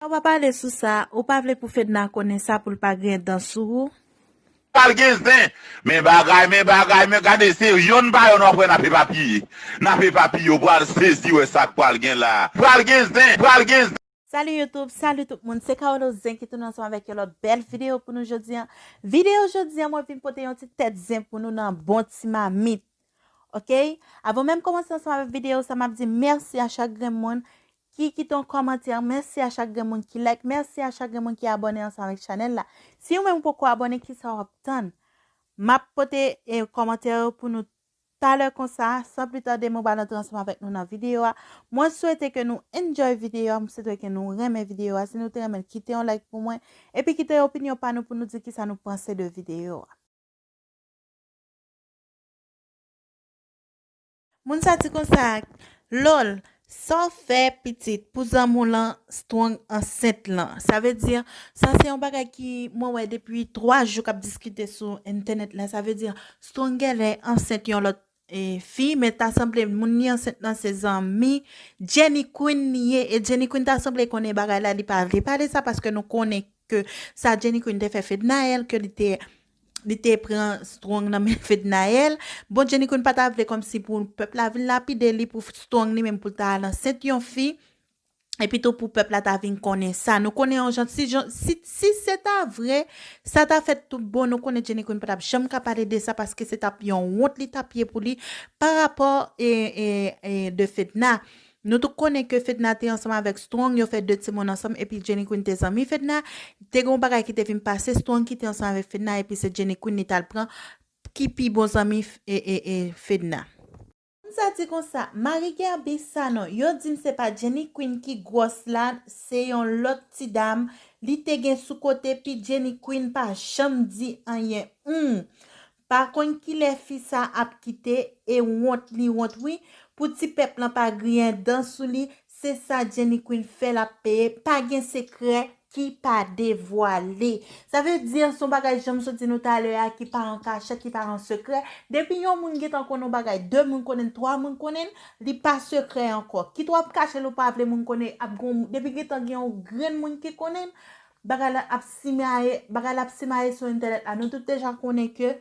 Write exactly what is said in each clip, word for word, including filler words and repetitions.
Ou pa pale sou sa, ou pa vle pou Fedna konnen sa pou l pa griyen dan sou ou. Pral gen zen. Men bagay, men bagay, men gade se yonn pa yonn w ap wè n ap epapiye. N ap epapiye, w pral sezi wè sa k pral gen la. Pral gen zen, pral gen zen. Salut YouTube, salut tout moun, se Carolo Zen ki tounen ansanm avèk yon lòt bèl videyo pou nou jodi an. Videyo jodi an, mwen vin pote yon ti tèt zen pou nou nan bon ti mamit. Ok? Avan menm kòmanse ansanm avèk videyo sa, m ap di mèsi a chak grenn moun ki kite yon kòmantè, mèsi a chak grenn moun ki like, mèsi a chak grenn moun ki abòne ansanm avèk chanèl la. Si ou menm ou poko abòne, kisa w ap tann? M ap pote eh, kòmantè yo pou nou talè konsa, san pli tande, mwen pral antre ansanm avèk nou nan videyo a. Mwen swete ke nou enjoy videyo a, mwen swete ke nou renmen videyo a. Si nou te renmen, kite yon like pou mwen, epi kite opinyon pa nou pou nou di kisa nou panse de videyo a. Moun sa di konsa, lòl, sa w fè pitit pou zanmi w lan Strong ansent lan. Sa vle di, sa se yon bagay ki mwen wè depi twa jou k ap diskite sou entènèt la. Sa vle di, Strong genlè ansent yon lòt e, fi, men ta sanble moun li ansent lan se zanmi Jenny Queen li ye. E Jenny Queen ta sanble konnen bagay la, li pa vle pale sa paske nou konnen ke sa Jenny Queen te fè Fednaelle, ke li te li te pran Strong nan men Fednaelle. Bon, Jenny Queen pa ta vle kòmsi pou pèp la vin lapide li, pou Strong li menm pou l ta al ansent yon fi. Epi tou pou pèp la ta vin konnen sa. Nou konnen yon jan, si, jan- si, si se ta vre, sa ta fèt tout bon, nou konnen Jenny Queen pa t ap janm ka pale de sa paske se t ap yon wont li t ap ye pou li pa rapò e, e, e, de Fedna. Nou tout konnen ke Fedna te ansanm avèk Strong, yo fè de timoun ansanm, epi Jenny Queen te zanmi Fedna. Te gen yon bagay ki te vin pase, Strong ki te ansanm avèk Fedna, epi se Jenny Queen li t al pran, ki pi bon zanmi e, e, e, Fedna. Moun sa di konsa, Marie Guerby Sanon, yo di m se pa Jenny Queen ki gwòs la, se yon lòt ti dam li te gen sou kote, pi Jenny Queen pa janm di anyen. Humm. Pa konn kilè fi sa ap kite, e wont li wont wi, pou ti pèp lan pa griyen dan sou li, se sa Jenny Queen fè l ap peye, pa gen sekrè ki pa devwale. Sa vle di, se yon bagay jan m sot di nou talè a, ki pa an kachèt, ki pa an sekrè. Depi yon moun gentan konnen yon bagay, de moun konnen l, twa moun konnen l, li pa sekrè ankò. Kit w ap kache l ou pa vle moun konnen, ap gon, depi gentan gen yon grenn moun ki konnen l, bagay la ap simaye, bagay la ap simaye sou entènèt la. Nou tout deja konnen ke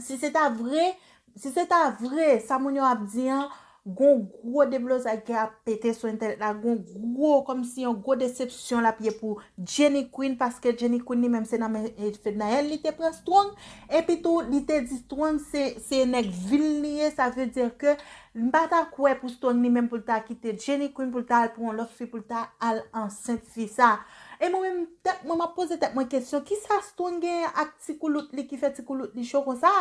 si se ta vre, si se ta vre, sa moun yo ap di an, gon gwo deblozay ki ap pete sou entènèt la, gon gwo, kòmsi yon gwo desepsyon l ap ye pou Jenny Queen, paske Jenny Queen li menm se nan men e, Fednaelle li te pran Strong, epi tou li te di Strong se, se nèg vil li ye, sa vle di ke m pa ta kwè pou Strong li menm pou l ta kite Jenny Queen pou l ta al pran yon lòt fi pou l ta al ansent fi sa. E mwen menm, tèt mwen, m ap poze tèt mwen kesyon, kisa Strong genyen ak ti koulout li ki fè ti koulout li cho konsa?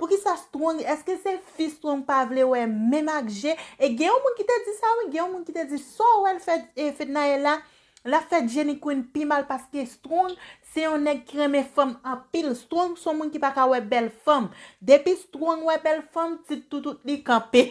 Poukisa Strong, èske se fi Strong pa vle wè menm ak je? E gen yon moun ki te di sa wi, gen yon moun ki te di sa w wè l fè e, Fednaelle la, l ap fè Jenny Queen pi mal paske Strong se yon nèg ki renmen fanm anpil. Strong se yon moun ki pa ka wè bèl fanm. Depi Strong wè bèl fanm, ti toutout li kanpe.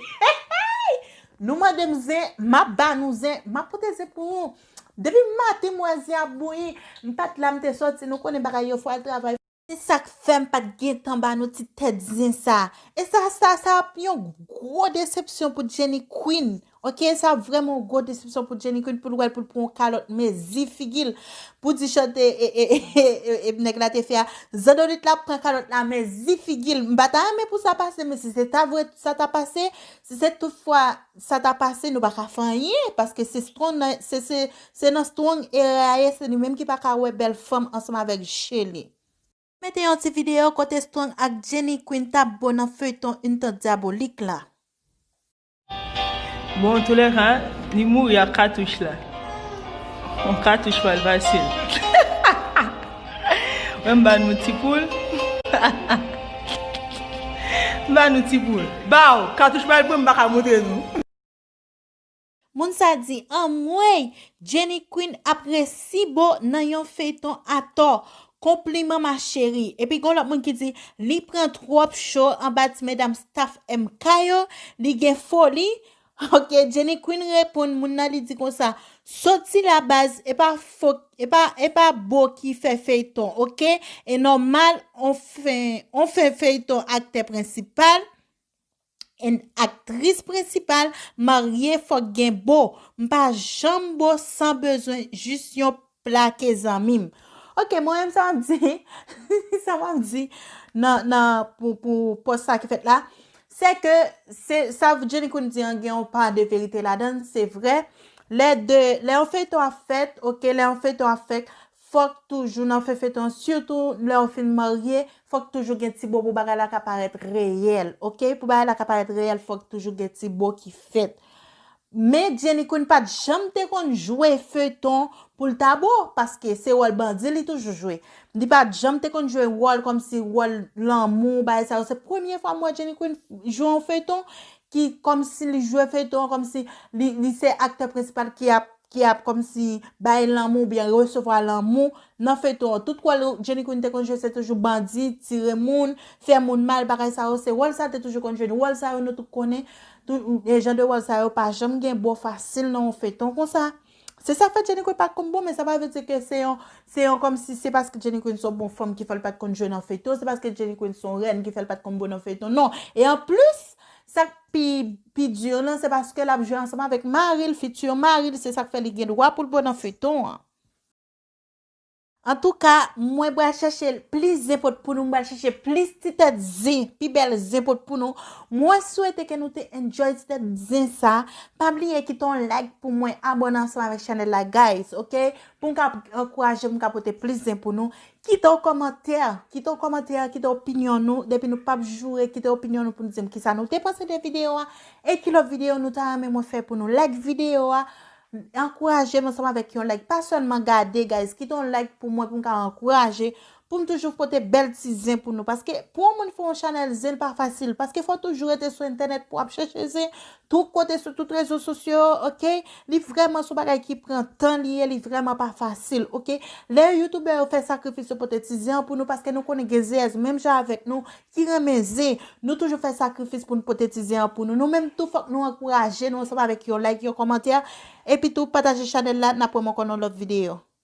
Nou mande m zen, m ap ba nou zen, m ap pote zen pou ou. Depi maten m wè zen ap bouyi, m pa t la m te sòti, nou konnen bagay yo fò al travay. Se sa k fè m pa t gentan ba nou ti tèt zen sa. E sa, sa, sa ap yon gwo desepsyon pou Jenny Queen. Ok, sa ap vrèman yon gwo desepsyon pou Jenny Queen, pou l wè l, pou l pran yon kalòt mezi figi l. Pou di chante e, e, e, e, e, e nèg la te fè a. Zandolit la ap pran kalòt la mezi figi l. M pa ta renmen pou sa pase, men si se ta vre sa ta pase, si se tout fwa sa ta pase, nou pa ka fè anyen, paske se Strong nan, se, se, se nan Strong erè a ye, se li menm ki pa ka wè bèl fanm ansanm avèk je li. Mete yon ti videyo kote Strong ak Jenny Queen t ap bo nan feyton Une Tante Diabolique la. Bon, antoulèka, li mouri ak katouch la. Yon katouch pral pase l. Mwen m ba nou ti poul. M ba nou ti poul. Baw, katouch pral pran, m pa ka montre nou. Moun sa di, anmwey, Jenny Queen ap resi bo nan yon feyton atò. Konpliman ma chérie. Epi gon lòt moun ki di, li pran twòp cho anba ti medam staff M K yo, li gen foli. Ok, Jenny Queen reponn moun nan, li di konsa, soti la baz, e pa fo, e pa, e pa bo ki fè feyton, ok? E nòmal, on fè, on fè feyton aktè prensipal. And aktris prensipal, marye fòk gen bo. M pa janm bo san bezwen, jis yon plake zanmi m. Ok, mwen menm sa m ap di, sa m ap di nan, nan, pou, pou pòs sa ki fèt la, se ke se, sa Jenny Queen di an gen yon pa de verite ladan l, se vre. Lè de, lè yon feyton ap fèt, ok, lè yon feyton ap fèt, fòk toujou nan fen feyton, sitou lè w fin marye, fòk toujou gen ti bo pou bagay la ka parèt reyèl, ok? Pou bagay la ka parèt reyèl, fòk toujou gen ti bo ki fèt. Men Jenny Queen pa t janm te konn jwe feyton pou l ta bo, paske se wòl bandi li toujou jwe. Li pa t janm te konn jwe wòl kòmsi wòl lanmou, bagay sa yo. Se premye fwa m wè Jenny Queen jwe yon feyton ki kòmsi li jwe feyton an, kòmsi li, li se aktè prensipal ki ap, ki ap kòmsi bay lanmou oubyen resevwa lanmou nan feyton an. Tout wòl Jenny Queen te konn jwe, se toujou bandi, tire moun, fè moun mal, bagay sa yo. Se wòl sa te toujou konn jwe. Wòl sa yo nou tout konnen. Tout, e jan de wòl sa yo pa janm gen bo fasil nan yon feyton konsa. Se sa k fè Jenny Queen pa t konn bo, men sa pa vle di ke se yon, se yon kòmsi se paske Jenny Queen se yon bon fanm ki fè l pa t konn jwe nan feyton, se paske Jenny Queen se yon rèn ki fè l pa t konn bo nan feyton. Non. E anplis, sa k pi, pi di lan, se paske l ap jwe ansanm avèk mari l, fiti mari l, se sa k fè li gen dwa pou l bo nan feyton an. Antouka, mwen pral chèche plis zen pou, pou nou, mwen pral chèche plis ti tèt zen, pi bèl zen pou, pou nou. Mwen swete ke nou te enjoy ti tèt zen sa. Pa bliye kite yon like pou mwen, abòne ansanm avèk chanèl la, guys, ok? Pou m ka ankouraje, pou m ka pote plis zen pou nou. Kite yon kòmantè, kite yon kòmantè, kite opinyon nou. Depi nou p ap joure, kite opinyon nou pou nou di m kisa nou te panse de videyo a. E ki lòt videyo nou ta renmen mwen fè pou nou. Like videyo a. Ankouraje m ansanm avèk yon like. Pa sèlman gade, guys. Kite yon like pou mwen, pou m ka ankouraje, pou m toujou pote bèl ti zen pou nou. Paske pou yon moun fè yon chanèl zen pa fasil. Paske fò toujou rete sou entènèt pou ap chèche zen. Tout kote, sou tout rezo sosyo, ok? Li vrèman se yon bagay ki pran tan li ye, li vrèman pa fasil, ok? Lè youtubè yo fè sakrifis yo pote ti zen an pou nou, paske nou konnen gen zeyèz menm jan avèk nou ki renmen zen. Nou toujou fè sakrifis pou n pote ti zen an pou nou. Nou menm tou fòk nou ankouraje nou ansanm avèk yon like, yon kòmantè, epi tou pataje chanèl la, n ap wè m ankò nan lòt videyo.